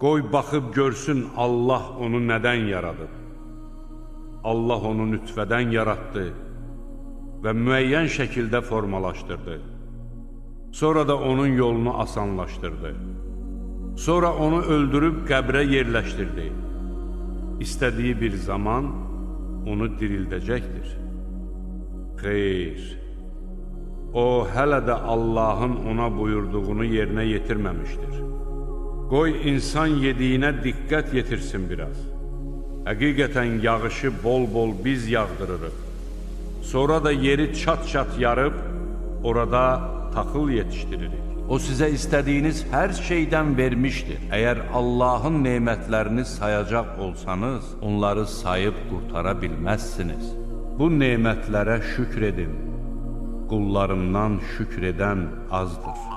Qoy baxıb görsün Allah onu nədən yaradıb. Allah onu nütfədən yaratdı və müəyyən şəkildə formalaşdırdı. Sonra da onun yolunu asanlaşdırdı. Sonra onu öldürüb qəbrə yerləşdirdi. İstədiyi bir zaman onu dirildəcəkdir. Xeyr, o hələ də Allahın ona buyurduğunu yerinə yetirməmişdir. Qoy insan yediyinə diqqət yetirsin biraz. Həqiqətən yağışı bol-bol biz yağdırırıq. Sonra da yeri çat-çat yarıb, orada taxıl yetişdiririk. O sizə istədiyiniz hər şeydən vermişdir. Əgər Allahın nemətlərini sayacaq olsanız, onları sayıb qurtara bilməzsiniz. Bu nemətlərə şükr edin. Qullarımdan şükr edən azdır.